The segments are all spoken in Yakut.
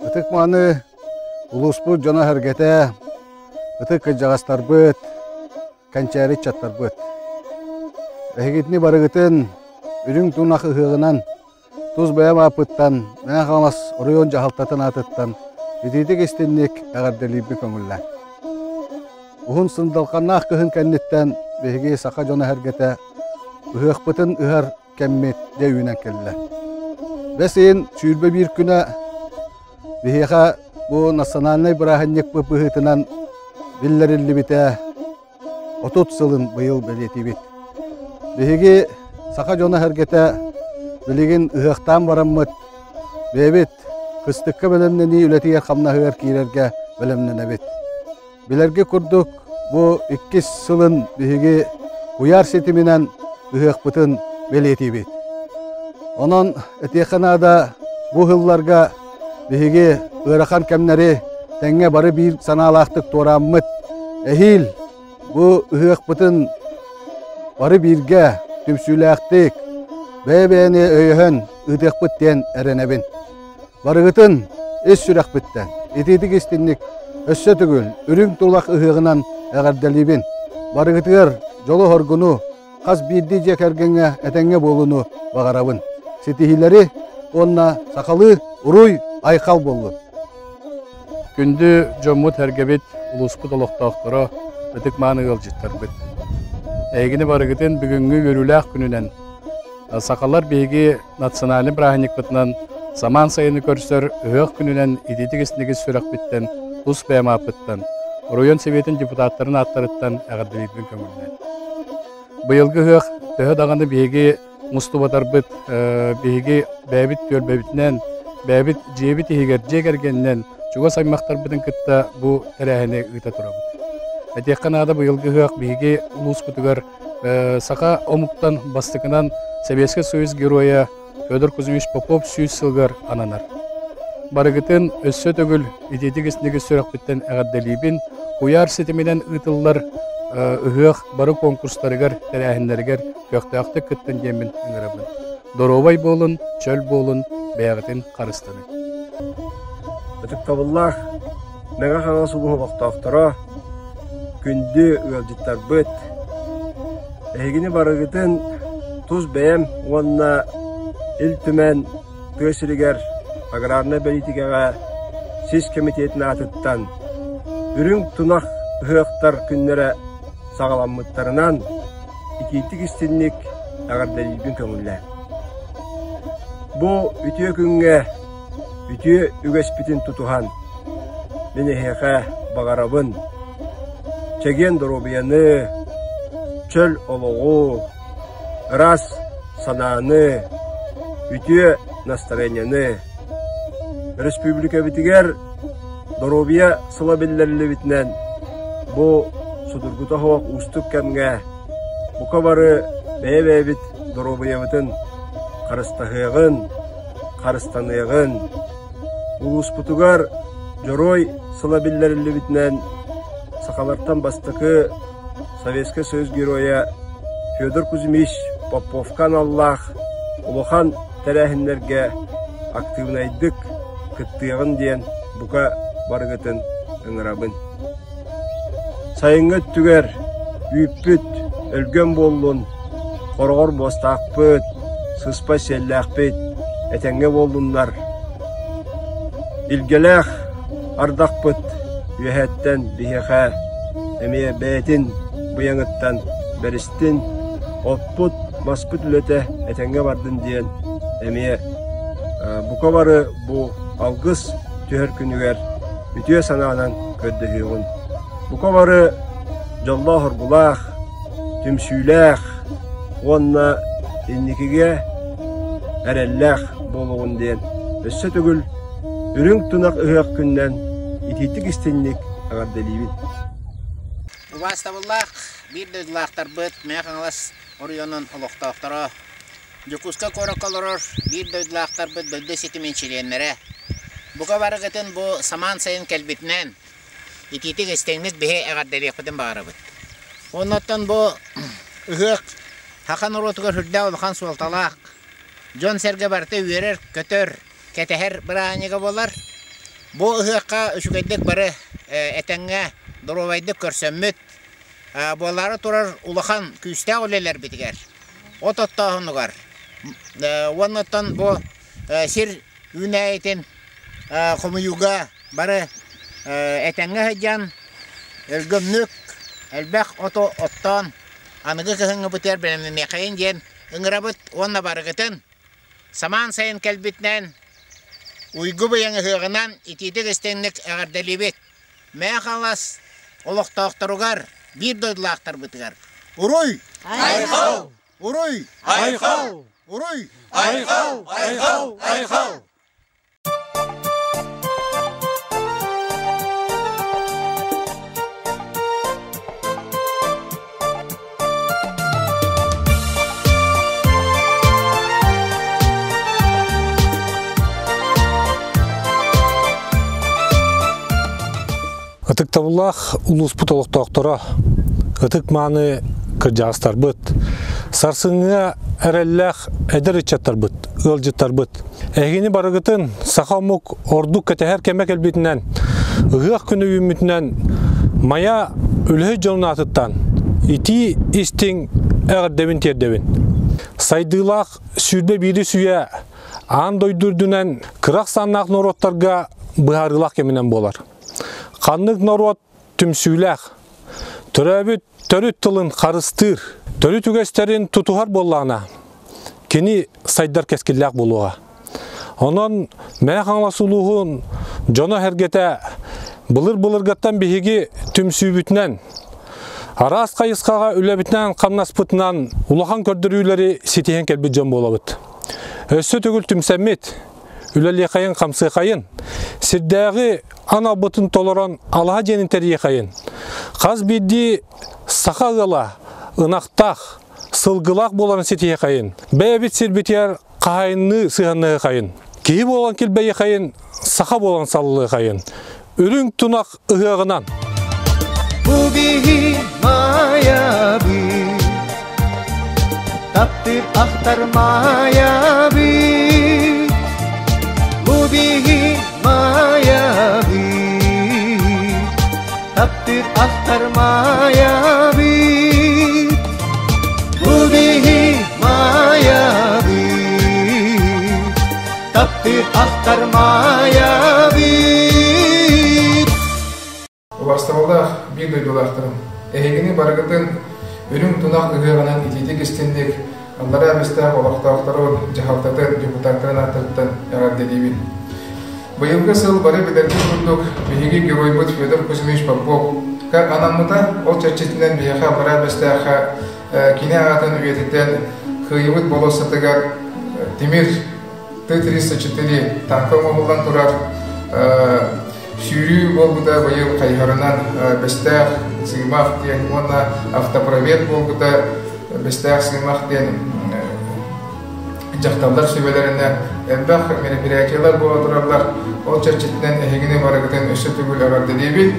Ытык-мааны улууспут дьоно-сэргэтэ, ытык кырдьаҕастарбыт, кэнчээри ыччаттарбыт! Эһигитини барыгытын үрүҥ тунах ыһыаҕынан тус бэйэм ааппыттан, Мэҥэ Хаҥалас оройуон дьаһалтатын аатыттан итиитик истинник эҕэрдэлиирбин көҥүллээҥ. Уһун сындалҕаннаах кыһын кэнниттэн биһиги саха дьоно-сэргэтэ ыһыахпытын ыһар кэммит дьэ үүнэн кэллэ. Бэс ыйын 21 күнэ биһиэхэ бу национальнай бырааһынньыкпыт быһыытынан биллэриллибитэ 30 сылын быйыл бэлиэтиибит. Биһиги саха дьоно-сэргэтэ билигин ыһыахтаан бараммыт бэйэбит кыстыкка бэлэмнэнии үлэтигэр-хамнаһыгар киирэргэ бэлэмнэнэбит. Билэргэ курдук, бу иккис сылын биһиги куйаар ситиминэн ыһыахпытын бэлиэтиибит. Онон этиэххэ наада, бу ыһылларга биһиги ыарахан кэмнэри тэҥҥэ бары биир санаалаахтык туорааммыт, эһиил бу ыһыахпытын бары бииргэ түмсүүлээхтик, бэйэ-бэйэни өйөһөн ыытыахпыт диэн эрэнэбин. Барыгытын ис сүрэхпиттэн итиитик истинник өссө төгүл үрүҥ тулах ыһыаҕынан эҕэрдэлиибин. Барыгытыгар дьолу-соргуну, хас биирдии дьиэ кэргэҥҥэ этэҥҥэ буолууну баҕарабын. Ситиһиилэри уонна сахалыы уруй-айхал буоллун! Күндү дьоммут-сэргэбит, улууспут олохтоохторо, ытык-мааны ыалдьыттарбыт! Эһигини барыгытын бүгүҥҥү үөрүүлээх күнүнэн сахалар биһиги национальнай бырааһынньыкпытынан самаан сайыны көрсөр ыһыах күнүнэн итиитик-истиҥник сүрэхпиттэн, тус бэйэм ааппыттан, оройуон Сэбиэтин депутаттарын ааттарыттан эҕэрдэлиирбин көҥүллээн. Быйылгы ыһыах төһө даҕаны биһиги мустубатарбыт, биһиги бэйэбит түөлбэбитинэн, бэйэбит дьиэбит иһигэр дьиэ кэргэнинэн чугас аймахтарбытын кытта бу тэрээһини ыыта турабыт. Этиэххэ наада быйылгы ыһыах биһиги улууспутугар Саха омуктан бастакынан Советский Союз геройа Федор Кузьмич Попов 100 сылыгар ананар. Барыгытын өссө төгүл итиитик истиҥник сүрэхпиттэн эҕэрдэлиибин. Куйаар ситиминэн ыытыллар ыһыах бары конкурстарыгар, тэрээһиннэригэр көхтөөхтүк кыттын диэммин ыҥырабын. Доруобай буолун, чөл буолун, бэйэҕитин харыстаныҥ. Ытыктабыллаах Мэҥэ Хаҥалас улууһун олохтоохторо, күндү ыалдьыттарбыт, эһигини барыгытын тус бэйэм уонна Ил Түмэн тыа сиригэр аграрнай бэлиитикэҕэ сис кэмитиэтин аатыттан үрүҥ тунах ыһыахтар күннэрэ саҕаламмыттарынан итиитик-истинник эҕэрдэлиирбин көҥүллээ. Бу үтүө күҥҥэ үтүө үгэспитин тутуһан, мин эһиэхэ баҕарабын чэгиэн доруобуйаны, чөл олоҕу, ыраас санааны, үтүө настарыанньаны. Өрөспүүбүлүкэбитигэр доруобуйа сыла биллэриллибитинэн бу судургута суох уустук кэмҥэ бука бары бэйэ-бэйэбит доруобуйабытын харыстаһыаҕын, харыстаныаҕын. Улууспутугар Дьоруой сыла биллэриллибитинэн сахалартан бастакы Советскай Союз Геройа Федор Кузьмич Поповка аналлаах улахан тэрээһиннэргэ актыыбынайдык кыттыаҕын диэн бука барыгытын ыҥырабын. Сайыҥҥы өттүгэр үүппүт өлгөм буоллун, хороҕор буостаахпыт, сыспай сиэллээхпит этэҥҥэ буоллуннар. Илгэлээх ардахпыт үөһэттэн биһиэхэ эмиэ бэйэтин быйаҥыттан бэристин, оппут, маспыт үлэтэ этэҥҥэ бардын диэн эмиэ бука бары бу алгыс түһэр күнүгэр үтүө санаанан көрдөһүөҕүн. Бука бары дьоллоох-оргулаах, түмсүүлээх уонна инникигэ эрэллээх буолуоҕун диэн өссө төгүл үрүҥ тунах ыһыах күнүнэн итиитик-истинник эҕэрдэлиибин. Убаастабыллаах биир дойдулаахтарбыт Мэҥэ Хаҥалас оройуонун олохтоохторо, Дьокуускай куоракка олорор биир дойдулаахтарбыт дойду ситимин чилиэннэрэ, бука барыгытын бу самаан сайын кэлбитинэн, итиитик истиҥник биһи эҕэрдэлиэхпитин баҕарабыт. Оннуттан бу ыһыах саха норуотугар сүрдээх улахан суолталаах, дьон-сэргэ барыта үөрэр-көтөр, кэтэһэр бырааһынньыга буолар. Бу ыһыахха үчүгэйдик бары этэҥҥэ доруобайдык көрсөммүт, буолаары турар улахан күүстээх үлэлэрбитигэр, от оттооһунугар уонна оттон бу сир үүнээйитин хомуйууга бары этэҥҥэ сылдьан, өлгөмнүк элбэх оту оттоон, аныгы кыһыҥҥыбытыгар бэлэмнэниэхэйин диэн ыҥырабыт уонна барыгытын самаан сайын кэлбитинэн уйгу быйаҥ ыһыаҕынан итиитик-истиҥник эҕэрдэлиибит! Мэҥэ Хаҥалас олохтоохторугар, биир дойдулаахтарбытыгар Уруй! Айхал! Уруй! Айхал! Уруй! Айхал! Айхал! Айхал! Ытыктабыллаах улууспут олохтоохторо, ытык-мааны кырдьаҕастарбыт, сарсыҥҥыга эрэллээх эдэр ыччаттарбыт, ыалдьыттарбыт, эһигини барыгытын саха омук ордук кэтэһэр кэмэ кэлбитинэн, ыһыах күнэ үүммүтүнэн Майа үлэһит дьонун аатыттан итии истиҥ эҕэрдэбин тиэрдэбин. Сайдыылаах 21 үйэ аан дойду үрдүнэн кыра ахсааннаах норуоттарга быһаарыылаах кэминэн буолар. Ханнык норуот түмсүүлээх, төрөөбүт төрүт тылын харыстыыр, төрүт үгэстэрин тутуһар буоллаҕына, кини сайдар кэскиллээх буолуоҕа. Онон Мэҥэ Хаҥалас улууһун дьоно-сэргэтэ былыр-былыргаттан биһиги түмсүүбүтүнэн, араас хайысхаҕа үлэбитинэн-хамнаспытынан улахан көрдөрүүлэри ситиһэн кэлбит дьон буолабыт. Өссө төгүл түмсэммит, үлэлиэхэйин-хамсыахайын, сирдээҕи аналбытын толорон алаһа дьиэни тэрийиэхэйин, хас биирдии саха ыала ынахтаах, сылгылаах буоларын ситиһиэхэйин, бэйэбит сирбитигэр хаһайынныы сыһыаннаһыахайын, киһи буолан килбэйиэхэйин, саха буолан саллыахайын, үрүҥ тунах ыһыаҕынан! Бу биһи Майабыт, таптыыр ахтар Майабыт, бу биһи Майабыт, таптыыр ахтар Майабыт, бу биһи Майабыт, таптыыр ахтар Майабыт. Убастабыллаах биир дойдулаахтарым, эһигини барыгытын үрүҥ тунах ыһыаҕынан итиитик истинник Аллараа Бэстээх олохтоохторун, дьаһалтатын, депутаттарын ааттарыттан эҕэрдэлиибин. Быйылгы сыл бары билэргит курдук, биһиги геройбут Федор Кузьмич Поповка анаммыта. Ол чэрчитинэн биһиэхэ Аллараа Бэстээххэ кини аатын үйэтитэн Кыайыбыт болуоссатыгар тимир Т-34 танка оҥоһуллан турар сүүрүү буолбута быйыл хайыһарынан Бэстээх Сыымах диэн уонна автопровед буолбута Бэстээх Сыымах диэн дьахталлар сүбэлэринэн элбэх мероприятиелар буола тураллар. Ол чэрчитинэн эһигини барыгытын өссө төгүл эҕэрдэлиибин.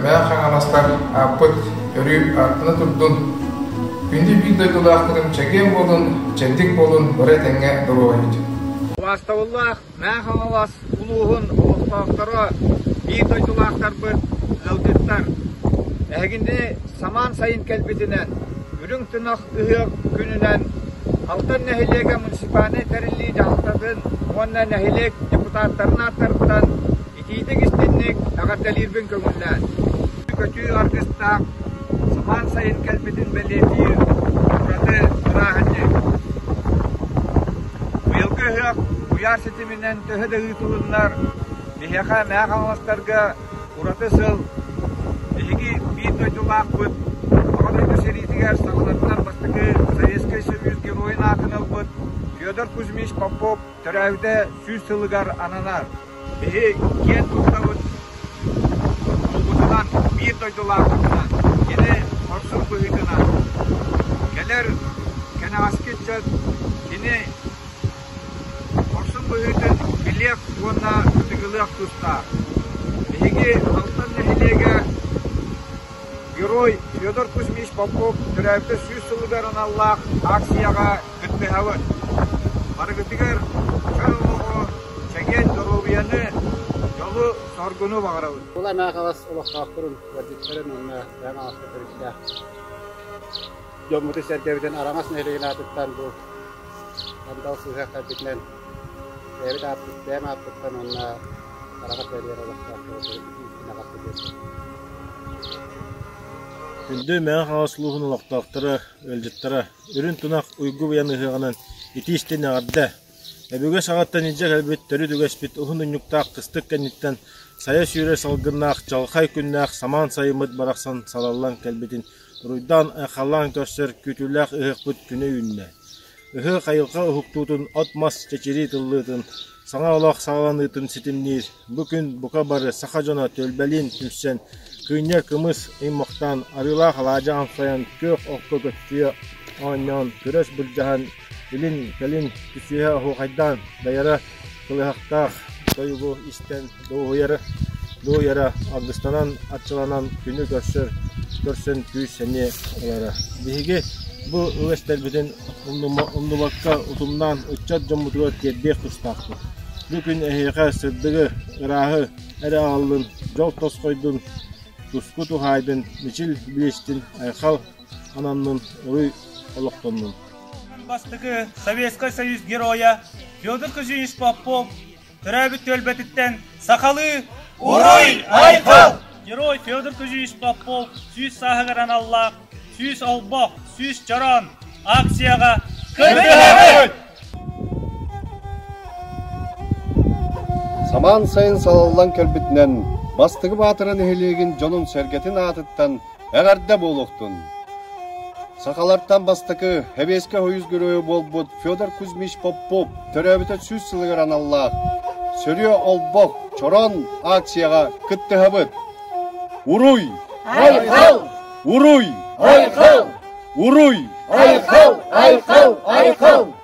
Мэҥэ Хаҥаластар ааппыт өрүү ааттана турдун. Күндү биир дойдулаахтарым чэгиэн буолун, чэбдик буолун, бары этэҥҥэ доруобайбыт. Убаастабыллаах Мэҥэ Хаҥалас улууһун олохтоохторо, биир дойдулаахтарбыт, ыалдьыттар! Эһигини самаан сайын кэлбитинэн, Үрүҥ Тунах ыһыах күнүнэн Алтан нэһилиэгэ муниципальнай тэриллии дьаһалтатын уонна нэһилиэк депутаттарын ааттарыттан итиитик-истинник эҕэрдэлиирбин көҥүллээн. Көтүү аргыстаах самаан сайын кэлбитин бэлиэтиир ураты бырааһынньык. Быйылгы ыһыах куйаар ситиминэн төһө да ыытылыннар, биһиэхэ Мэҥэ Хаҥаластарга ураты сыл. Биһиги биир дойдулаахпыт, Аҕа дойду сэриитигэр саҕаларыттан бастакы Советскай Союз Геройун аатын ылбыт Федор Кузьмич Попов төрөөбүтэ 100 сылыгар ананар. Биһи киэн туттабыт уолбутунан, биир дойдулаахпытынан, кини хорсун быһыытынан кэлэр кэнэҕэски ыччат кини хорсун быһыытын билиэх уонна ытыгылыах тустаах. Биһиги Алтан нэһилиэгэ Герой Федор Кузьмич Попов төрөөбүтэ 100 сылыгар аналлаах акцияҕа кыттыһабыт. Барыгытыгар чөл олоҕу, чэгиэн доруобуйаны, дьолу-соргуну баҕарабыт. Бұл Мэҥэ олохтоохторун, ыалдьыттарын уонна Мэҥэ Хаҥаласка төрүттээх дьоммутун-сэргэбитин Араҥас нэһилиэгин аатыттан бу сандал сыыһа кэлбитинэн бэйэбит ааппыт, бэйэм ааппыттан уонна Араҥас нэһилиэгэр олохтоохтору Күндү Мэҥэ Хаҥалас улууһун олохтоохторо, ыалдьыттара, үрүн тунах уйгу быйан ыһыаҕынан итии-истиҥ эҕэрдэ! Өбүгэ саҕаттан илдьэ кэлбит төрүт үгэспит уһун унньуктаах кыстык кэнниттэн сайа сүүрэр салгыннаах чаҕылхай күннээх самаан сайыммыт барахсан салаллан кэлбитин уруйдаан-айхаллаан көрсөр күүтүүлээх ыһыахпыт күнэ үүннэ. Ыһыах айылҕа уһуктуутун от-мас чэчирии тыллыытын, саҥа олох саҕаланыытын ситимниир. Бу күн бука бары саха дьоно түөлбэлиин түмсэн, кыынньар кымыс ыймахтаан, арыылаах алаадьы амсайан, күөх окко көччүйэ оонньоон, күрэс былдьаһан, илин-кэлин түсүһэ оһуохайдаан дайара кылыһахтаах тойугу истэн дуоһуйара, дуоһуйара алгыстанан, арчыланан күнү көрсөр, көрсөн күүс-сэниэ ылара. Биһиги бу үгэстэрбитин умнубакка утумнаан ыччат дьоммутугар тиэрдиэх тустаахпыт. Бу күн эһиэхэ сырдыгы, ырааһы эрэ аҕаллын, дьол тосхойдун, туску туһаайдын, мичил билистин, айхал ананнын, уруй олохтоннун. Бастакы Советскай Союз Геройа Федор Кузьмич Попов төрөөбүт түөлбэтиттэн сахалыы Уруй Айхал! Герой Федор Кузьмич Попов 100 сааһыгар аналлаах 100 олбох, 100 чороон акцияҕа кыттыһабыт! Самаан сайын салаллан кэлбитинэн Бастакы Баатара нэһилиэгин дьонун-сэргэтин аатыттан эҕэрдэ буолуохтун! Сахалартан бастакы Сэбиэскэй Союз Геройа буолбут Федор Кузьмич Попов төрөөбүтэ 100 сылыгар аналлаах «Сөрүө олбох чороон» акцияҕа кыттыһабыт. Уруй! Айхал! Уруй! Айхал! Уруй! Айхал! Айхал! Айхал!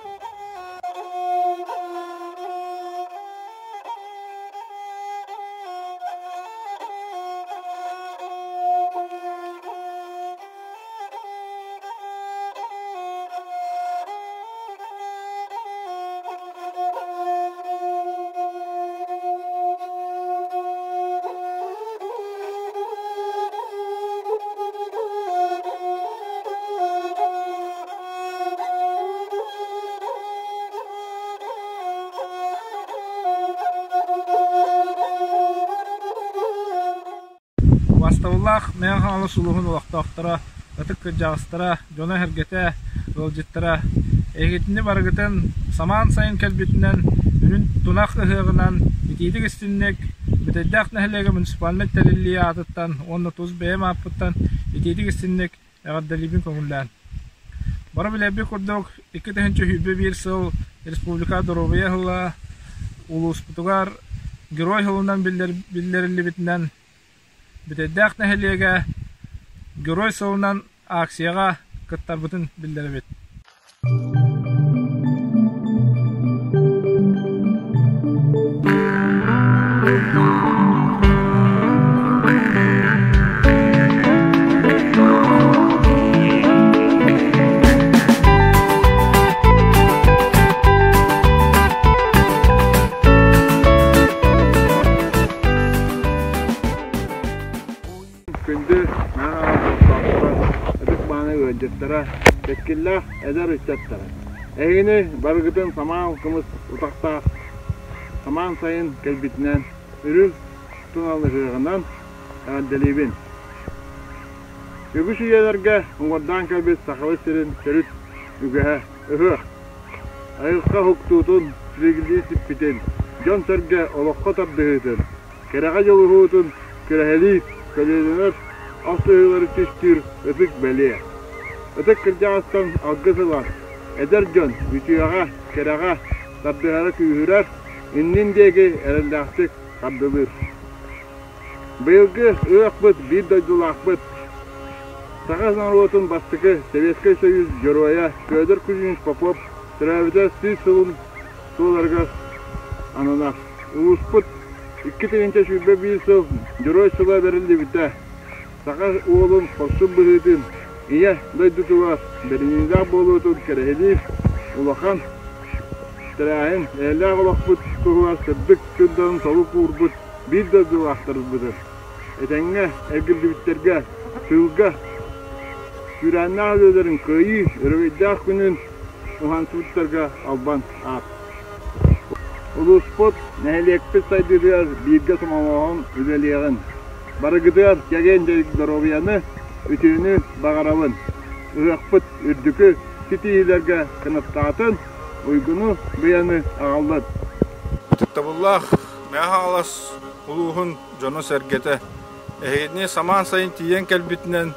Убаастабыллаах Мэҥэ Хаҥалас улууһун олохтоохторо, ытык кырдьаҕастара, дьоно-сэргэтэ, ыалдьыттара, эһигитини барыгытын самаан сайын кэлбитинэн, үрүн тунах ыһыаҕынан итиитик-истинник Бүтэйдээх нэһилиэгэ муниципальнай тэриллии аатыттан уонна тус бэйэм ааппыттан итиитик-истинник эҕэрдэлиибин көҥүллээн. Бары билэрбит курдук, 2021 сыл республика доруобуйа сыла улууспутугар Герой сылынан биллэриллибитинэн Бүтэйдээх нэһилиэгэ Герой сылынан акцияҕа кыттарбытын биллэрэбит. Күндү наһаа ытык-мааны ыалдьыттара, кэскиллээх эдэр ыччаттара! Эһигини барыгытын самаан кымыс утахтаах самаан сайын кэлбитинэн, үрүҥ туналыһыаҕынан эҕэрдэлиибин! Үгүс үйэлэргэ уҥуордаан кэлбит Сахабыт сирин төрүт үгэһэ ыһыах. Айылҕа уһуктуутун, силигилии сиппитин, дьон-сэргэ олоххо тардыһыытын, кэрэҕэ дьулуһуутун күрэһэлиир, көлүөнэлэр алтыһыылары түстүүр ытык бэлиэ. Ытык кырдьаҕастан алгыс ылан, эдэр дьон үтүөҕэ, кэрэҕэ тардыһара күүһүрэр, иннин диэки эрэллээхтик хардылыыр. Быйылгы ыһыахпыт биир дойдулаахпыт, саха норуотун бастакы Советскай Союз Геройа Федор Кузьмич Попов төрөөбүтэ 100 сылын туоларыгар ананар. Улууспут 2021 сыл Дьоруой сыла бэриллибитэ. Саха уолун хорсун быһыытын, Ийэ дойдутугар бэриниилээх буолуутун кэрэһилиир улахан тэрээһин эйэлээх олохпут туһугар сырдык тылларын толук уурбут биир дойдулаахтарбытын этэҥҥэ эргиллибиттэргэ тыылга күүрээннээх үлэлэрин кыайыы өрөгөйдөөх күнүн уһансыбыттарга албан аат. Улууспут, нэһилиэкпит сайдыытыгар бииргэ сомоҕолоһон үлэлиэҕин. Барыгытыгар чэгиэн доруобуйаны, үтүөнү баҕарабын. Ыһыахпыт үрдүкү ситиһиилэргэ кынаттаатын, уйгуну быйаны аҕаллын. Ытыктабыллаах Мэҥэ Хаҥалас улууһун дьоно-сэргэтэ, эһигини самаан сайын тиийэн кэлбитинэн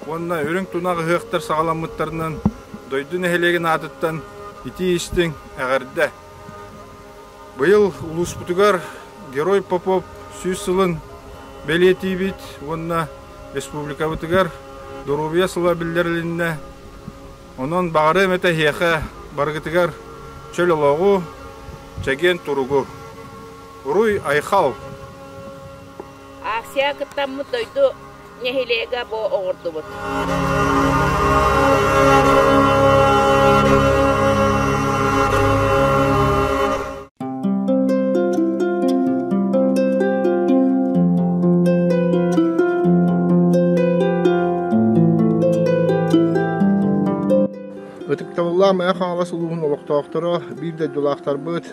уонна үрүҥ тунах ыһыахтар саҕаламмыттарынан дойду нэһилиэгин аатыттан итии-истиҥ эҕэрдэ! Быйыл улууспутугар Герой Попов сүүс сылын бэлиэтиибит уонна республикабытыгар доруобуйа сыла биллэрилиннэ. Онон баҕарыам этэ эһиэхэ барыгытыгар чөл олоҕу, чэгиэн туругу. Уруй айхал! Акция кыттаммыт дойду нэһилиэгэ бу оҕордубут. Ытыктабыллаах Мэҥэ Хаҥалас улууһун олохтоохторо, биир дойдулаахтарбыт,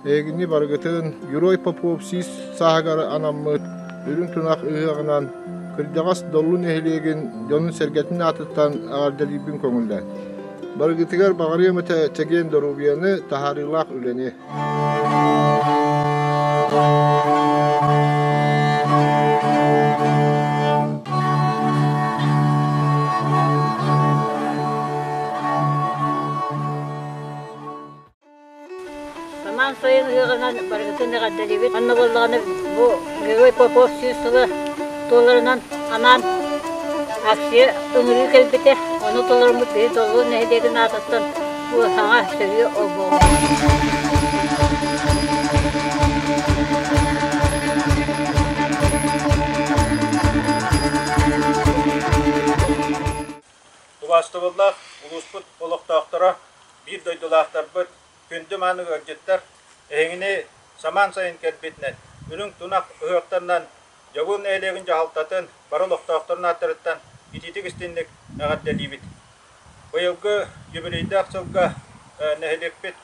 Эһигини барыгытын Герой Попов сис сааһыгар анаммыт Үрүҥ Тунах ыһыаҕынан кырдьаҕас Доллу нэһилиэгин дьонун-сэргэтин аатыттан эҕэрдэлиирбин көҥүллээн. Барыгытыгар баҕарыам этэ чэгиэн доруобуйаны, таһаарыылаах үлэни. Самаан сайын ыһыаҕынан барыгытын эҕэрдэлиибит. Онно буоллаҕына бу Герой Попов сүүс сыла туоларынан анаан акция ыҥырыы кэлбитэ. Ону толороммут биһи Доллу нэһилиэгин аатыттан бу саҥа сөрүө олбуоҕа. Убаастабыллаах улууспут олохтоохторо, биир дойдулаахтарбыт, күндү мааны ыалдьыттар, эһигини самаан сайын кэлбитинэн, үрүҥ тунах ыһыахтарынан Дьабыыл нэһилиэгин дьаһалтатын бары олохтоохторун ааттарыттан итиитик-истинник эҕэрдэлиибит. Быйылгы юбилейдаах сылга нэһилиэкпит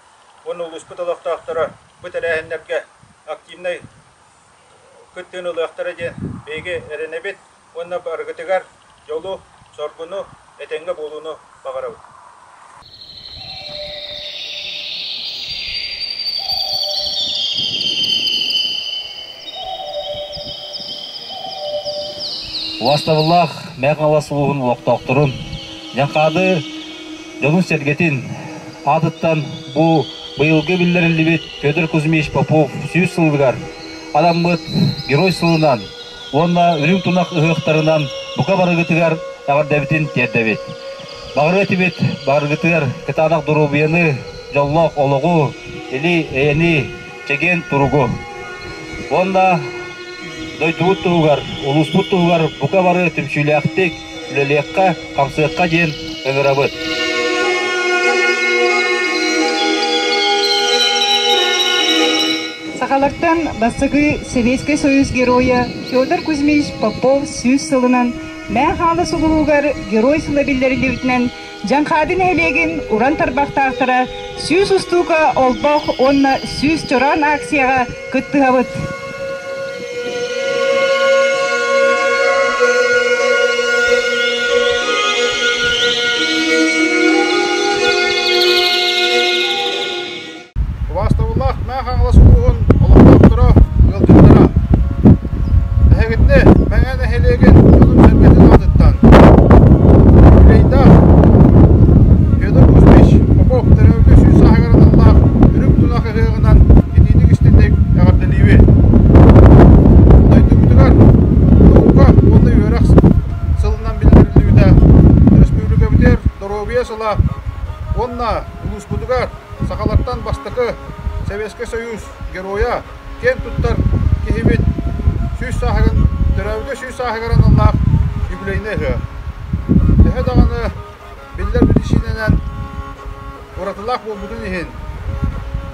уонна улууспут олохтоохторо бу тэрээһиннэргэ активнай кыттыыны ылыахтара диэн биһиги эрэнэбит уонна барыгытыгар дьолу, соргуну, этэҥҥэ буолууну баҕарабыт. Убаастабыллаах Мэҥэ Хаҥалас улууһун олохтоохторун, Дьаҥхаады дьонун-сэргэтин аатыттан бу быйылгы биллэриллибит Федор Кузьмич Попов сүүс сылыгар анаммыт Герой сылынан уонна үрүҥ тунах ыһыахтарынан бука барыгытыгар эҕэрдэбитин тиэрдэбит. Баҕарыа этибит барыгытыгар кытаанах доруобуйаны, дьоллоох олоҕу, или-эйэни, чэгиэн туругу. Уонна дойдубут туһугар, улууспут туһугар бука бары түмсүүлээхтик үлэлиэххэ, хамсыахха диэн ыҥырабыт. Сахалартан бастакы Советскай Союз геройа Федор Кузьмич Попов сүүс сылынан Мэҥэ Хаҥалас улууһугар Герой сыла биллэриллибитинэн Дьаҥхаады нэһилиэгин уран тарбахтаахтара 100 устуука олбох уонна 100 чороон акцияҕа кыттыһабыт. Убаастабыллаах Мэҥэ Хаҥалас улууһун олохтоохторо, ыалдьыттара! Эһигитини Мэҥэ нэһилиэгин дьонун-сэргэтин аатыттан юбилейдаах Федор Кузьмич Попов төрөөбүтэ сүүс сааһыгар аналлаах Үрүҥ тунах ыһыаҕынан итиитик-истинник эҕэрдэлиибит! Дойдубутугар наука уонна үөрэх сылынан биллэриллибитэ, республикабытыгар доруобуйа сыла уонна улууспутугар сахалартан бастакы Советскай Союз Геройа киэн туттар киһибит сүүс сааһыгар төрөөбүтэ сүүс сааһыгар аналлаах юбилейнай ыһыах. Төһө даҕаны биллэр биричиинэнэн уратылаах буолбутун иһин,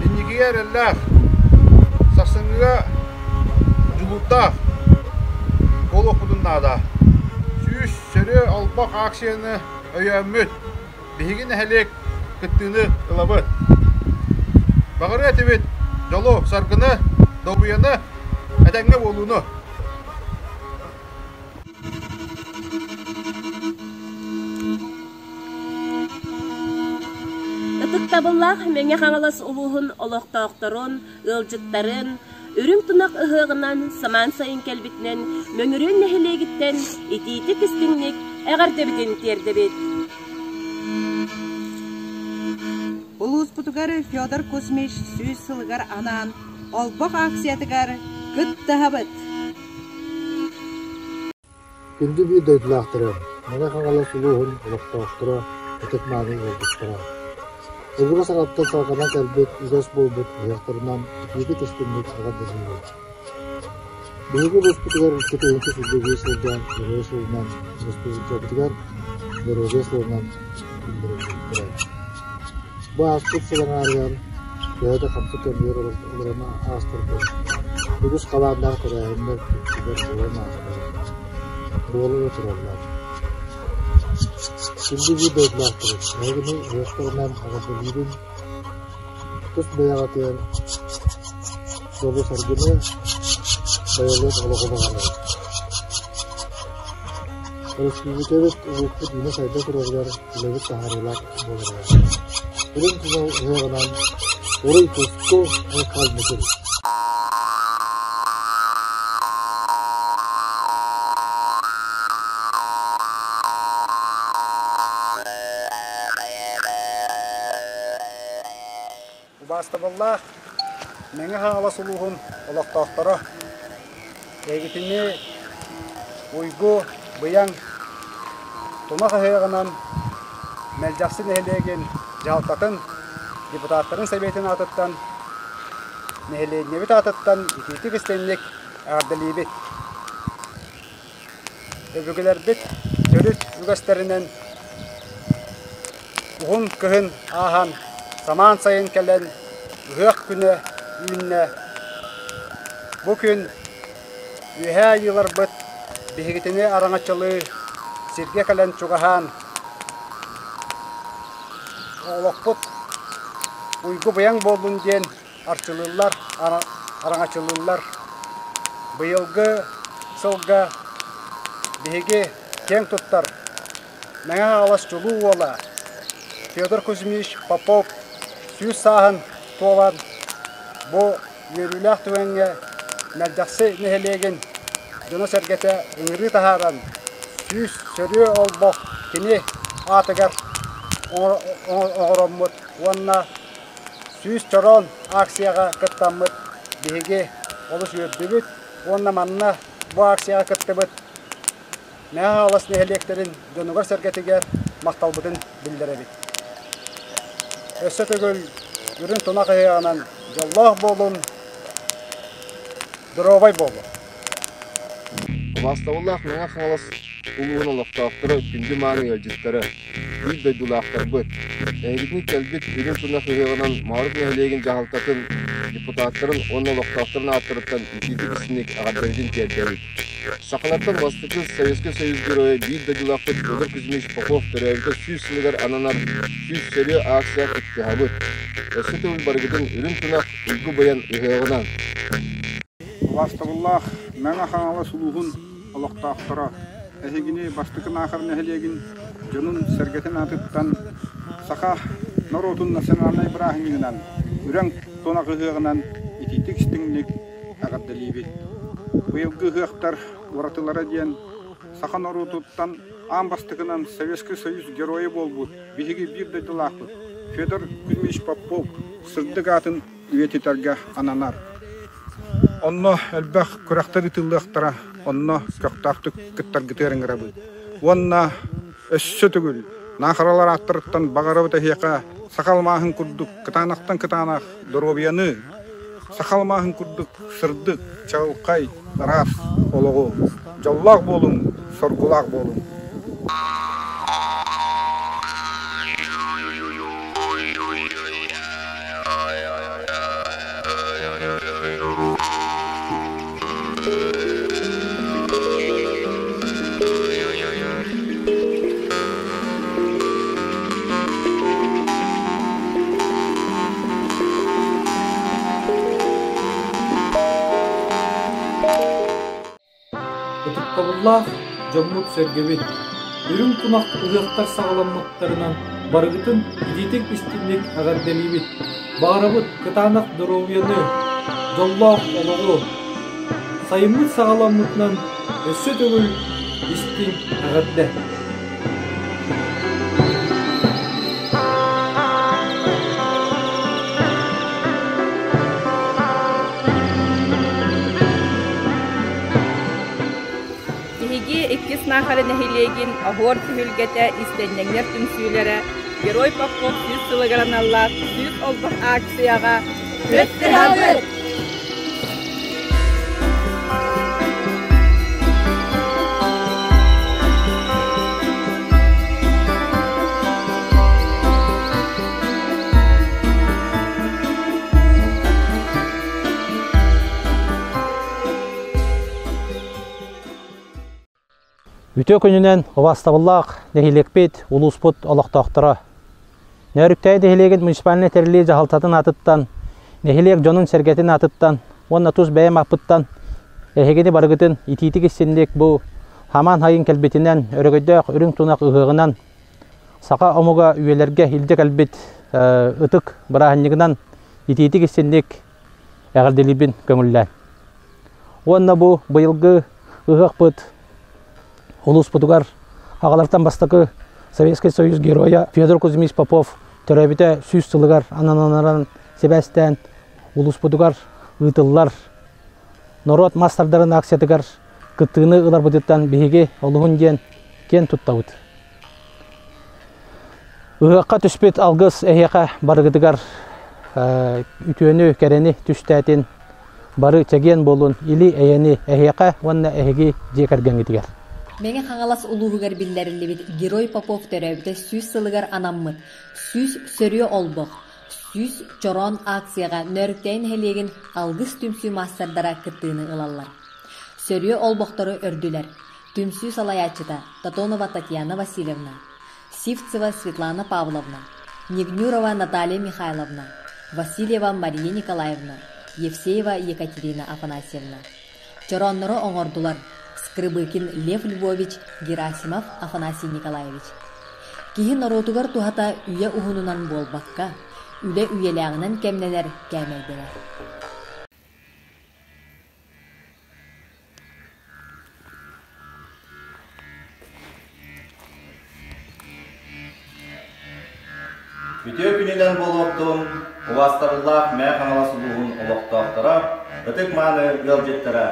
инникигэ эрэллээх, сарсыҥҥыга дьулуурдаах буолуохпутун наада. 100 сөрүө олбох акцияны өйөөммүт, биһиги нэһилиэк кыттыыны ылабыт. Баҕарыа этибит дьолу, саргыны, долгуйаны, этэҥҥэ буолууну. Ытыктабыллаах Мэҥэ Хаҥалас улууһун олохтоохторун, ыалдьыттарын, үрүҥ тунах ыһыаҕынан самаан сайын кэлбитинэн Мөҥүрүөн нэһилиэгиттэн итиитик-истиҥник эҕэрдэбитин тиэрдэбит. Улууспутугар Федор Кузьмич сүүс сылыгар анаан олбох акциятыгар кыттыһабыт! Күндү биир дойдулаахтарым, Мэҥэ Хаҥалас улууһун олохтоохторо ытык-мааны ыалдьыттара! Өбүгэ саҕаттан салҕанан кэлбит үгэс буолбут ыһыахтарынан итиитик истиҥник эҕэрдэлиибит! Биһиги улууспутугар 2 сүүс сылдьан Герой суолунан республикабытыгар Доруобуйа суолунан биллэриллибиттэрэ. Бу ааспыт сыл аҥаарыгар төһө да хамсык кэмигэр олорон аастарбыт, үгүс халааннаах тэрээһиннэр үксүгэр буолан аастылар, буола да тураллар. Күндү биир дойдулаахтарым, эһигини ыһыахтарынан эҕэрдэлиибин, тус бэйэҕитигэр дьолу-саргыны, байылыат олоҕу баҕарабын. Өрөспүүбүлүкэбит улууспут үүнэ-сайда турарыгар үлэбит таһаарыылаах буоларыгар. Үрүҥ тунал ыһыаҕынан уруй-туску айхал-мичил! Убаастабыллаах Мэҥэ Хаҥалас улууһун олохтоохторо, эһигитини Уйгу Быйаҥ Тунах ыһыаҕынан Мэлдьэхси нэһилиэгин дьаһалтатын депутаттарын сэбиэтин аатыттан, нэһилиэнньэбит аатыттан итиитик-истиҥник эҕэрдэлиибит! Өбүгэлэрбит төрүт үгэстэринэн уһун кыһын ааһан, самаан сайын кэлэн, ыһыах күнэ үүннэ. Бу күн үөһээ айыыларбыт биһигитини араҥаччылыы сиргэ кэлэн чугаһаан, олохпут уйгу-быйаҥ буоллун диэн арчылыыллар, араҥаччылыыллар. Быйылгы сылга биһиги киэҥ туттар Мэҥэ Хаҥалас чулуу уола Федор Кузьмич Попов 100 сааһын туолан бу үөрүүлээх түгэҥҥэ Мэлдьэхси нэһилиэгин дьоно-сэргэтэ ыҥырыы таһааран 100 сөрүө олбох кини аатыгар оҥороммут уонна 100 чороон акцияҕа кыттаммыт биһиги олус үөрдүбүт уонна манна бу акцияҕа кыттыбыт Мэҥэ Хаҥалас нэһилиэктэрин дьонугар-сэргэтигэр махталбытын биллэрэбит. Өссө төгүл үрүҥ тунах ыһыаҕынан дьоллоох буолун, доруобай буолун! Убаастабыллаах Мэҥэ Хаҥалас улууһун олохтоохторо, күндү мааны ыалдьыттара, биир дойдулаахтарбыт! Эһигитин кэлбит Үрүҥ Тунах ыһыаҕынан Моорук нэһилиэгин дьаһалтатын, депутаттарын уонна олохтоохторун ааттарыттан итиитик-истиҥник эҕэрдэбитин тиэрдэбит. Сахалартан бастакы Советскай Союз Геройа биир дойдулаахпыт Федор Кузьмич Попов төрөөбүтэ 100 сылыгар ананар 100 сөрүө акция кыттыһабыт. Өссө төгүл барыгытын Үрүҥ Тунах уйгу-быйаҥ ыһыаҕынан! Убаастабыллаах Мэҥэ Хаҥалас улууһун олохтоохторо, эһигини Бастакы Наахар нэһилиэгин дьонун-сэргэтин аатыттан саха норуотун национальнай бырааһынньыгынан, Үрүҥ Тунах ыһыаҕынан итиитик-истиҥник эҕэрдэлиибит. Быйылгы ыһыахтар уратылара диэн саха норуотуттан аан бастакынан Советский Союз Геройа буолбут биһиги биир дойдулаахпыт Федор Кузьмич Попов сырдык аатын үйэтитэргэ ананар. Онно элбэх күрэхтэр ыытыллыахтара, онно көхтөөхтүк кыттаргытыгар ыҥырабыт. Уонна өссө төгүл Наахаралар ааттарыттан баҕарабыт эһиэхэ саха алмааһын курдук кытаанахтан кытаанах доруобуйаны, Саха алмааһын курдук сырдык, чаҕылхай, ыраас олоҕу! Дьоллоох буолуҥ, соргулаах буолуҥ! Ытыктабыллаах дьоммут-сэргэбит, үрүҥ тунах ыһыахтар саҕаламмыттарынан барыгытын итиитик-истиҥник эҕэрдэлиибит! Баҕарабыт кытаанах доруобуйаны, дьоллоох олоҕу! Сайыммыт саҕаламмытынан өссө төгүл истиҥ эҕэрдэ! Биһиги иккис Наахара нэһилиэгин Оһуор түһүлгэтэ истэнньэҥнэр түмсүүлэрэ Герой Попов сүүс сылыгар аналлаах сүүс олбох акцияҕа кыттыһабыт! Үтүө күнүнэн убаастабыллаах нэһилиэкпит, улууспут олохтоохторо! Нөөрүктэйи нэһилиэгин муниципальнай тэриллии дьаһалтатын аатыттан, нэһилиэк дьонун-сэргэтин аатыттан уонна тус бэйэм ааппыттан эһигини барыгытын итиитик-истинник бу хамаан хайын кэлбитинэн, өрөгөйдөөх үрүҥ тунах ыһыаҕынан саха омуга үйэлэргэ илдьэ кэлбит ытык бырааһынньыгынан итиитик-истинник эҕэрдэлиибин көҥүллээн. Уонна бу быйылгы ыһыахпыт улууспутугар аҕалартан бастакы Советский Союз геройа Федор Кузьмич Попов төрөөбүтэ сүүс сылыгар анананаран сибээстээн улууспутугар ыытыллар норуот маастардарын акциятыгар кыттыыны ыларбытыттан биһиги олуһун диэн киэн туттабыт. Ыһыахха түспүт алгыс эһиэхэ барыгытыгар үтүөнү, кэрэни түстээтин, бары чэгиэн буолун, или-эйэни эһиэхэ уонна эһиги дьиэ кэргэҥҥитигэр. Мэҥэ Хаҥалас улууһугар биллэриллибит Герой Попов төрөөбүтэ сүүс сылыгар анаммыт сүүс сөрүө олбох, сүүс чороон акцияҕа Нөөрүктэйи нэһилиэгин Алгыс түмсүү маастардара кыттыыны ылаллар. Сөрүө олбохтору өрдүлэр. Түмсүү салайааччыта Тотонова Татьяна Васильевна, Сивцева Светлана Павловна, Негнюрова Наталья Михайловна, Васильева Мария Николаевна, Евсеева Екатерина Афанасьевна. Чорооннору оҥордулар Скрыбыкин Лев Львович, Герасимов Афанасий Николаевич. Киһи норуотугар туһата үйэ уһунунан буолбакка, үлэ үйэлээҕинэн кэмнэнэр кээмэйдэнэр. Үтүө күнүнэн буолуохтун, убаастабыллаах Мэҥэ Хаҥалас улууһун олохтоохторо, ытык-мааны ыалдьыттара!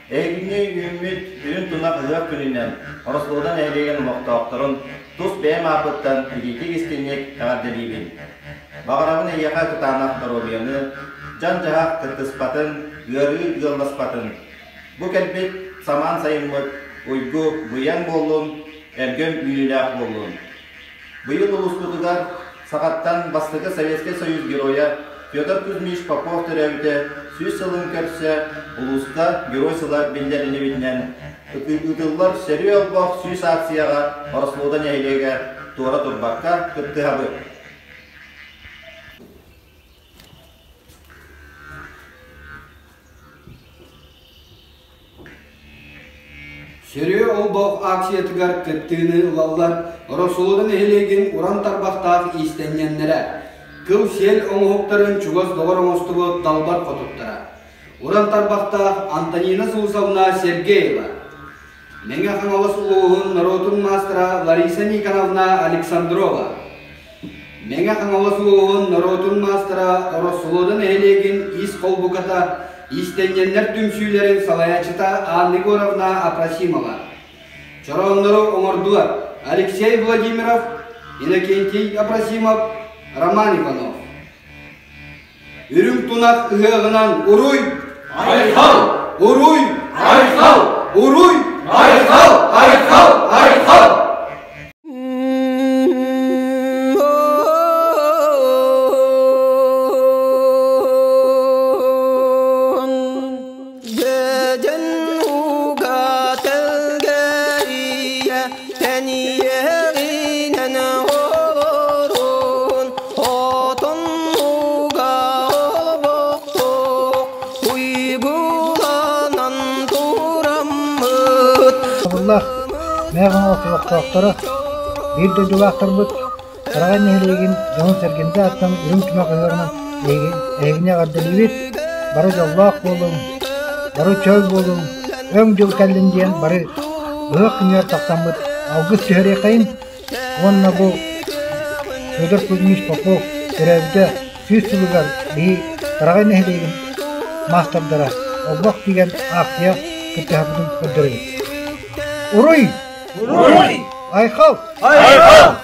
Эһигини үүммүт үрүҥ тунах ыһыах күнүнэн Ороссолуода нэһилиэгин олохтоохторун тус бэйэм ааппыттан итиитик-истиҥник эҕэрдэлиибин! Баҕарабын эйиэхэ кытаанах доруобуйаны, дьан-дьаһах кыттыспатын, ыарыы ыалласпатын. Бу кэлбит самаан сайыммыт уйгу быйаҥ буоллун, өлгөм үүнүүлээх буоллун. Быйыл улууспутугар сахаттан бастакы Советскай Союз Геройа Федор Кузьмич Попов төрөөбүтэ сүүс сылын көрсө улууска Герой сыла биллэриллибитинэн ыытыллар Сөрүө олбох сүүс акцияҕа Ороссолуода нэһилиэгэ туора турбакка кыттыһабыт. Сөрүө олбох акциятыгар кыттыыны ылаллар Ороссолуода нэһилиэгин уран тарбахтаах иистэнньэннэрэ, кыл-сиэл оҥоһуктарын чугас доҕор оҥостубут далбар хотуттара, уран тарбахтаах Антонина Сусовна Сергеева, Мэҥэ Хаҥалас улууһун норуотун маастара Лариса Никоновна Александрова, Мэҥэ Хаҥалас улууһун норуотун маастара Ороссолуода нэһилиэгин ис холбуката, иистэнньэннэр түмсүүлэрин салайааччыта Анна Егоровна Апросимова. Чорооннору оҥордулар Алексей Владимиров, Иннокентий Апросимов, Роман Иванов. Үрүҥ тунах ыһыаҕынан уруй! Айхал! Уруй! Айхал! Уруй! Айхал! Айхал! Айхал! Табыллаах Мэҕэ олохтоохторо биир дойдулаахтарбыт Тараҕай нэһилиэгин дьонун-сэргэнтэн аттан үрүҥ тумах ыһыаҕынан эһигини эҕэрдэлиибит! Бары дьоллоох буолуҥ, бары чөл буолуҥ, өҥ дьыл кэллин диэн бары ыһыах күнүгэр тахсаммыт алгыс түһэриэхэйин уонна бу Федор Кузьмич Попов төрөөбүтэ 100 сылыгар биһи Тараҕай нэһилиэгин маастардара олбох тигэн акция кыттыһарбытын көрдөрөбүт. Уруй! Уруй! Айхал! Айхал!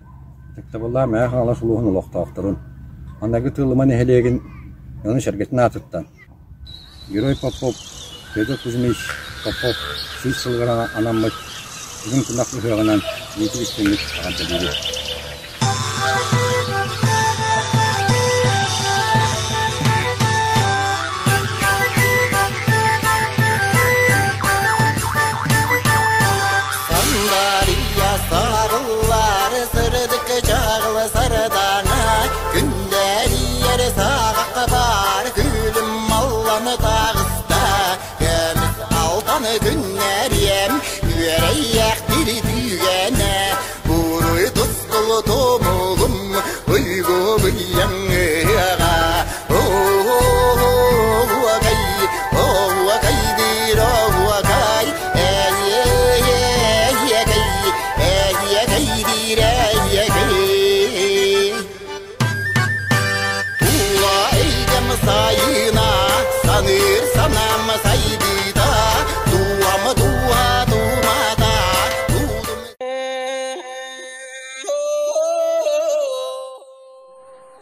Ытыктабыллаах Мэҥэ Хаҥалас улууһун олохтоохторун, Аныгы Тыыллыма нэһилиэгин дьонун-сэргэтин аатыттан Герой Попов Федор Кузьмич Попов 100 сылыгар анаммыт Үрүҥ тунах ыһыаҕынан итиитик истиҥник эҕэрдэлиибит.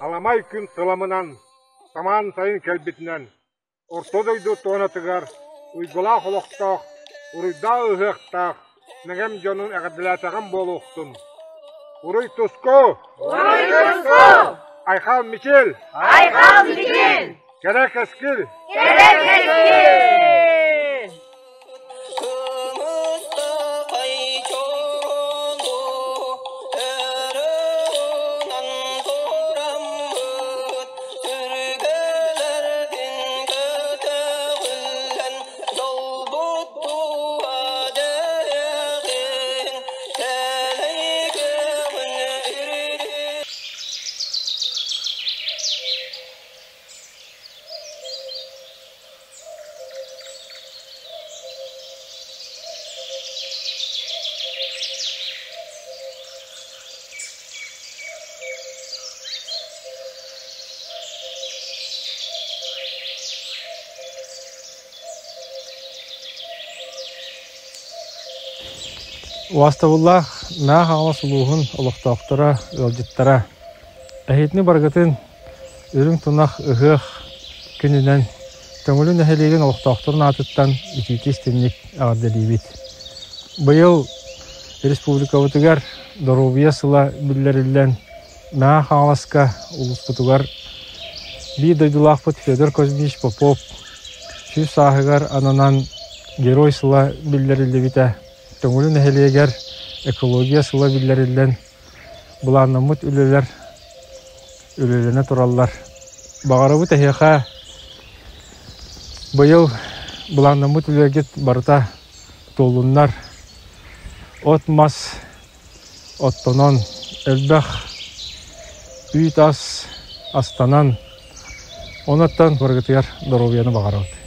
Аламай күн сыламынан, самаан сайын кэлбитинэн, Орто дойду туонатыгар уйгулаах олохтоох, уруйдаах ыһыахтаах Мэҥэм дьонун эҕэрдэлээтэҕим буолуохтун! Уруй туску! Уруй туску! Айхал Мичил! Айхал Мичил! Кэрэ кэскил! Кэрэ кэскил! Убаастабыллаах Мэҥэ Хаҥалас улууһун олохтоохторо, ыалдьыттара! Эһиитини барыгытын Үрүҥ тунах ыһыах күнүнэн Төҥүлү нэһилиэгин олохтоохторун аатыттан итиитик-истиҥник эҕэрдэлиибит. Быйыл республикабытыгар доруобуйа сыла биллэриллэн, Мэҥэ Хаҥаласка улууспутугар биир дойдулаахпыт Федор Кузьмич Попов 100 сааһыгар ананан Герой сыла биллэриллибитэ. Төҥүлү нэһилиэгэр экология сыла биллэриллэн, былааннаммыт үлэлэр үлэлэнэ тураллар. Баҕарабыт эһиэхэ быйыл былааннаммыт үлэгит барыта туоллуннар. От-мас оттонон, элбэх үүт-ас астанан, онуттан барыгытыгар доруобуйаны баҕарабыт.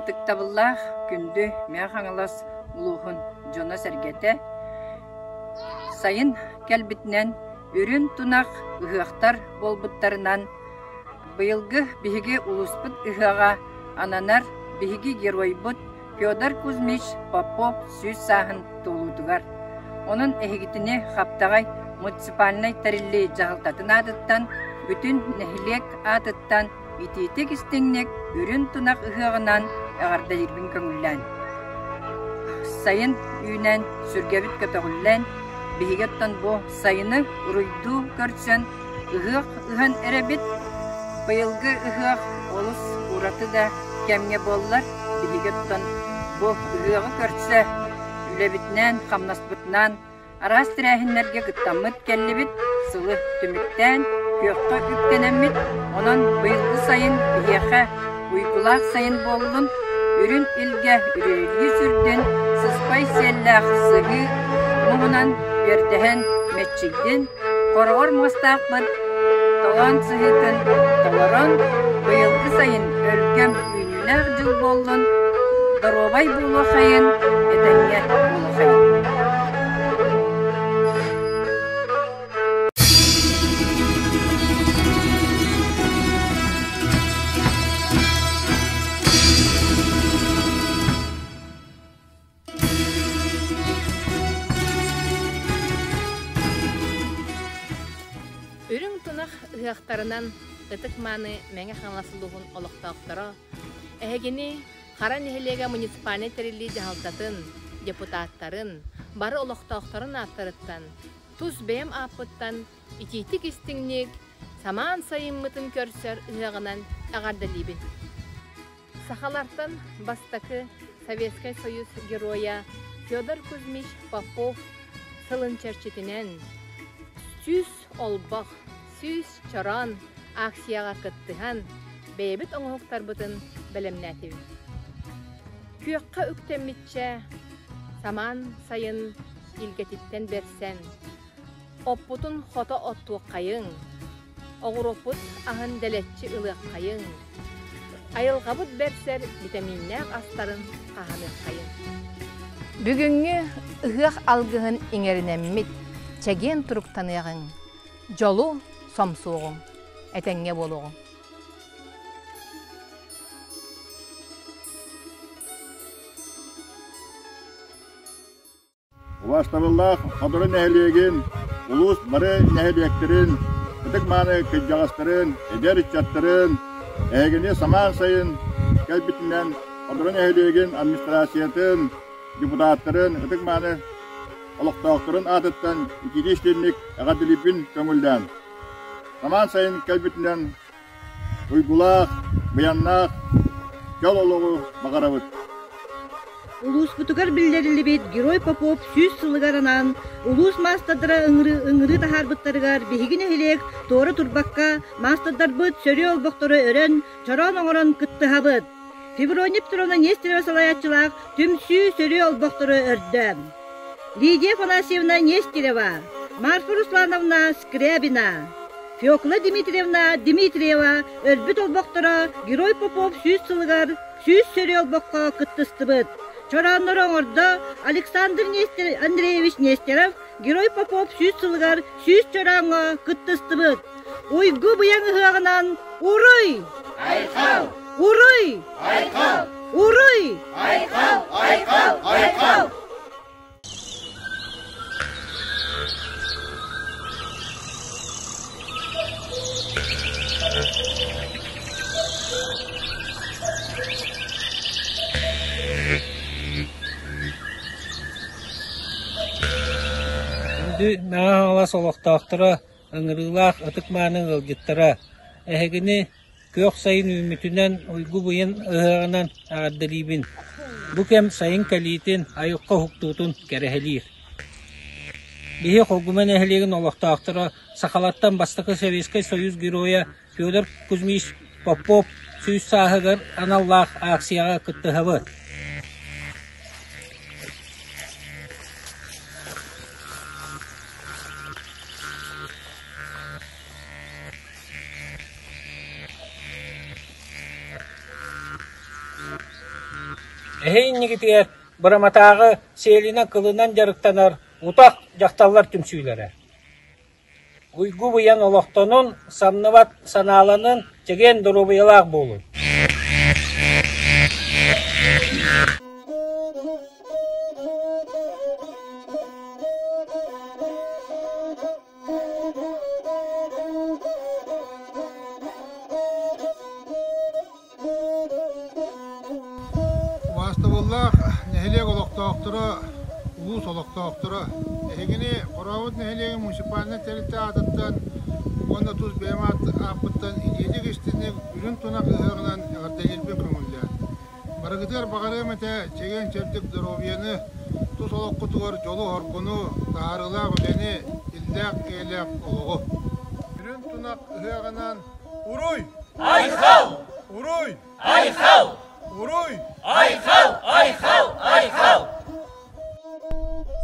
Ытыктабыллаах күндү Мэҥэ Хаҥалас улууһун дьоно-сэргэтэ сайын кэлбитинэн Үрүн тунах ыһыахтар буолбуттарынан быйылгы биһиги улууспут ыһыаҕа ананар биһиги геройбут Федор Кузьмич Попов сүүс сааһын туолуутугар. Онон эһигитини Хаптаҕай муниципальнай тэриллии дьаһалтатын аатыттан, бүтүн нэһилиэк аатыттан итиитик-истиҥник үрүн тунах ыһыаҕынан эҕэрдэлиирбин көҥүллээн. Сайын үүнэн, сүргэбит көтөҕүллэн, биһиги оттон бу сайыны уруйдуу көрсөн ыһыах ыһан эрэбит. Быйылгы ыһыах олус ураты да кэмҥэ буоллар, биһиги оттон бу ыһыаҕы көрсө үлэбитинэн, хамнаспытынан Араас тэрээһиннэргэ кыттаммыт кэллибит, сылы түмүктээн, күөххэ үктэнэммит, онон быйылгы сайын биһиэхэ уйгулаах сайын буоллун, үрүн илгэ үрүөлүү сүрдүн, сыспай сиэллээх сыһыы муҥунан үөрдэһэн мэччийдин, хороҕор муостаахпыт толоон сыһыытын толорон, быйылгы сайын өлгөм үүнүүлээх дьыл буоллун, доруобай буолуохайын, этэҥҥэ буолуохайын. Үрүҥ тунах ыһыахтарынан ытык-мааны Мэҥэ Хаҥалас улууһун олохтоохторо эһигини Хара нэһилиэгэ муниципальнай тэриллии дьаһалтатын, депутаттарын, бары олохтоохторун ааттарыттан, тус бэйэм ааппыттан итиитик-истиҥник самаан сайыммытын көрсөр ыһыаҕынан эҕэрдэлиибин. Сахалартан бастакы Советскай Союз Геройа Федор Кузьмич Попов сылын чэрчитинэн 100 олбох, 100 чороон акцияҕа кыттыһан бэйэбит оҥоһуктарбытын бэлэмнээтибит. Күөххэ үктэммиччэ самаан сайын илгэтиттэн бэрсэн, оппутун хото оттуоххайыҥ, Оҕуруоппут аһын дэлэччи ылыаххайыҥ, айылҕабыт бэрсэр битэмииннээх астарын хаһаныаххайыҥ. Бүгүҥҥү ыһыах алгыһын иҥэринэммит чэгиэн туруктаныаҕыҥ, дьолу сомсуоҕуҥ, этэҥҥэ буолуоҕуҥ. Убаастабыллаах Ходоро нэһилиэгин, улуус бары нэһилиэктэрин, ытык-мааны кырдьаҕастарын, эдэр ыччаттарын, эһигини самаан сайын кэлбитинэн Ходоро нэһилиэгин администрациятын, депутаттарын, ытык-мааны олохтоохторун аатыттан итиитик-истиҥник эҕэрдэлиирбин көҥүллээн. Самаан сайын кэлбитинэн Уйгулаах, быйаннаах дьол олоҕу баҕарабыт. Улууспутугар биллэриллибит Герой Попов 100 сылыгар анаан улуус маастардара ыҥырыы таһаарбыттарыгар биһиги нэһилиэк туора турбакка маастардарбыт сөрүө олбохтору өрөн, чороон оҥорон кыттыһабыт. Феврония Петровна Нестерова салайааччылаах түмсүү сөрүө олбохтору өрдө. Лидия Афанасьевна Нестерова, Марфа Руслановна Скрябина, Фекла Дмитриевна Дмитриева өлбүт олбохторо Герой Попов 100 сылыгар 100 сөрүө олбоххо кыттыстыбыт. Чорооннору оҥордо Александр Андреевич Нестеров Герой Попов 100 сылыгар 100 чорооҥҥо кыттыстыбыт. Уйгу быйаҥ ыһыаҕынан Уруй! Айхал! Уруй! Айхал! Уруй! Айхал! Айхал! Айхал! Күндү Мэҥэ Хаҥалас олохтоохторо, ыҥырыылаах ытык-мааны ыалдьыттара, эһигини күөх сайын үүммүтүнэн уйгу-быйаҥ ыһыаҕынан эҕэрдэлиибин. Бу кэм сайын кэлиитин, айылҕа уһуктуутун кэрэһэлиир. Биһи Холгума нэһилиэгин олохтоохторо сахалартан бастакы Советскай Союз Геройа Федор Кузьмич Попов 100 сааһыгар аналлаах акцияҕа кыттыһабыт. Эһи иннигитигэр Быраматааҕы сиэлинэн-кылынан дьарыктанар утах дьахталлар түмсүүлэрэ. Уйгу-быйаҥ олохтонун, самныбат санааланын, чэгиэн доруобуйалаах буолун. Убаастабыллаах нэһилиэк олохтоохторо, улуус олохтоохторо, эһигини Хорообут нэһилиэгин муниципальнай тэрилтэ аатыттан уонна тус бэйэм ааппыттан итиитик истиҥник үрүҥ тунах ыһыаҕынан эҕэрдэлиирбин көҥүллээн. Барыгытыгар баҕарыам этэ чэгиэн-чэбдик доруобуйаны, тус олоххутугар дьолу-соргуну, таһаарыылаах үлэни, иллээх-эйэлээх олоҕу. Үрүҥ тунах ыһыаҕынан Уруй! Айхал! Уруй! Айхал! Уруй! Айхал! Айхал! Айхал!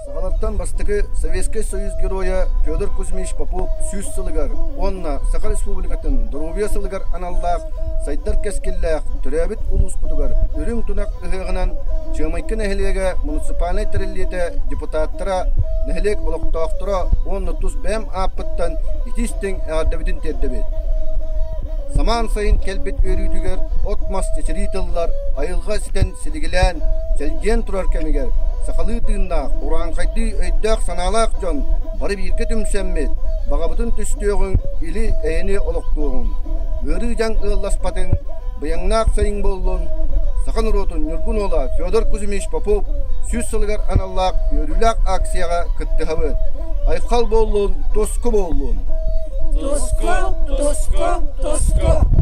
Сахалартан бастакы Советскай Союз Геройа Федор Кузьмич Попов 100 сылыгар уонна Саха Республикатын Доруобуйа сылыгар аналлаах сайдар кэскиллээх төрөөбүт улууспутугар үрүҥ тунах ыһыаҕынан Чыамайкы нэһилиэгэ муниципальнай тэриллиитэ депутаттара, нэһилиэк олохтоохторо уонна тус бэйэм ааппыттан итии-истиҥ эҕэрдэбитин тиэрдэбит. Самаан сайын кэлбит үөрүүтүгэр от-мас чэчирии тыллар, айылҕа ситэн силигилээн, чэлгиэн турар кэмигэр сахалыы тыыннаах, урааҥхайдыы өйдөөх-санаалаах дьон бары бииргэ түмсэммит, баҕабытын түстүөҕүҥ, или-эйэни олохтуоҕуҥ. Ыарыы-дьаҥ ыалласпатын, быйаҥнаах сайын буоллун, саха норуотун ньургун уола Федор Кузьмич Попов 100 сылыгар аналлаах үөрүүлээх акцияҕа кыттыһабыт. Айхал буоллун, туску буоллун! Туску, туску, туску!